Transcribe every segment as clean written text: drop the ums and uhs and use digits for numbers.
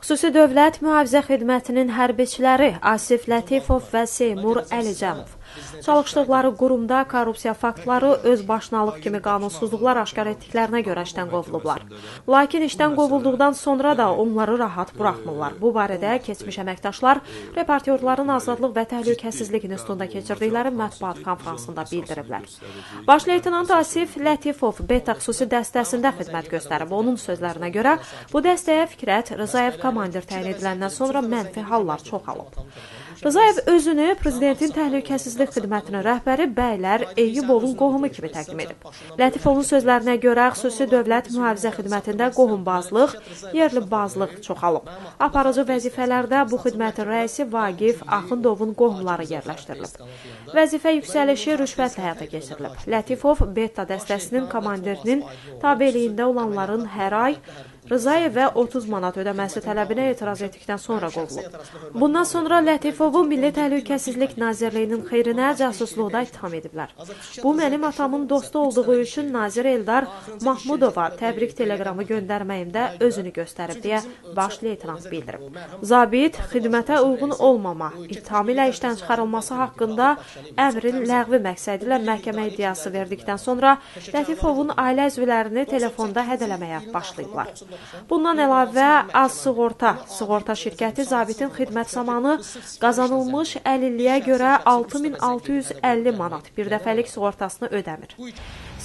Xüsusi Dövlət Mühafizə Xidmətinin hərbiçiləri Asif Lətifov və Seymur Əlicanov çalışdıqları qurumda korrupsiya faktları, özbaşınalıq kimi qanunsuzluqlar aşkar etdiklərinə görə işdən qovulublar. Lakin işdən qovulduqdan sonra da onları rahat buraxmırlar. Bu barədə keçmiş əməkdaşlar reportyorların Azadlıq və Təhlükəsizlik İnstitutunda keçirdikləri mətbuat konfransında bildiriblər. Baş leytenant Asif Lətifov Beta xüsusi dəstəsində xidmət göstərib. Onun sözlərinə görə bu dəstəyə Fikrət Rzayev komandir təyin ediləndən sonra mənfi hallar çoxalıb. Rzayev özünü prezidentin təhlükəsizlik xidmətinin rəhbəri Bəylər Eyyubovun qohumu kimi təqdim edib. Lətifovun sözlərinə görə xüsusi dövlət mühafizə xidmətində qohumbazlıq, yerlibazlıq çoxalıb. Aparıcı vəzifələrdə bu xidmətin rəisi Vaqif Axundovun qohumları yerləşdirilib. Vəzifə yüksəlişi rüşvətlə həyata keçirilib. Lətifov Beta dəstəsinin komandirinin tabeliyində olanların hər ay Rzayevə 30 manat ödəməsi tələbinə etiraz etdikdən sonra qovulub. Bundan sonra Lətifovu Milli Təhlükəsizlik Nazirliyinin xeyrinə casusluqda ittiham ediblər. Bu, mənim atamın dostu olduğu üçün Nazir Eldar Mahmudova təbrik teleqramı göndərməyimdə özünü göstərib, deyə baş leytenant bildirib. Zabit xidmətə uyğun olmama ittihamı ilə işdən çıxarılması haqqında əmrin ləğvi məqsədi ilə məhkəmə iddiası verdikdən sonra Lətifovun ailə üzvlərini telefonda hədələməyə başlayıblar. Bundan əlavə, Az Sığorta sığorta şirkəti zabitin xidmət zamanı qazanılmış əlilliyə görə 6650 manat bir dəfəlik sığortasını ödəmir.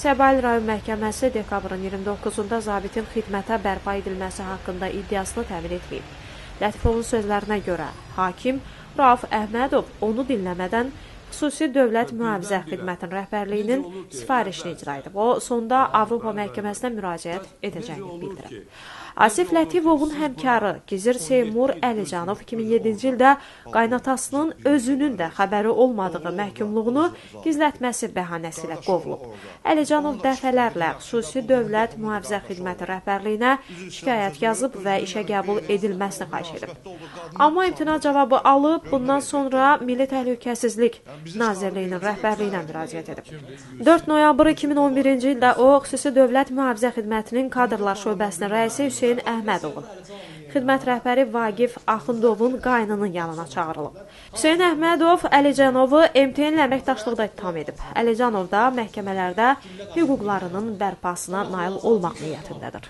Səbail rayon məhkəməsi dekabrın 29-da zabitin xidmətə bərpa edilməsi haqqında iddiasını təmin etməyib. Lətifovun sözlərinə görə hakim Rauf Əhmədov onu dinləmədən xüsusi Dövlət Mühafizə Xidmətinin rəhbərliyinin sifarişini icra edib. O, sonda Avropa Məhkəməsinə müraciət edəcəyini bildirib. Asif Lətifovun həmkarı Gizir Seymur Əlicanov 2007-ci ildə qaynatasının özünün də xəbəri olmadığı məhkumluğunu gizlətməsi bəhanəsi ilə qovulub. Əlicanov dəfələrlə xüsusi Dövlət Mühafizə Xidməti rəhbərliyinə şikayət yazıb və işə qəbul edilməsini xahiş edib. Amma imtina cavabı alıb, bundan sonra Milli Təhlükəsizlik Nazirliyinin rəhbərliyinə müraciət edib. 4 noyabr 2011-ci ildə o, xüsusi Dövlət Mühafizə Xidmətinin kadrlar şöbəsinin rəisi Hüseyn Əhmədovun, xidmət rəhbəri Vaqif Axundovun qaynının yanına çağırılıb. Hüseyn Əhmədov Əlicanovu MTN-lə əməkdaşlıqda ittiham edib. Əlicanov da məhkəmələrdə hüquqlarının bərpasına nail olmaq niyyətindədir.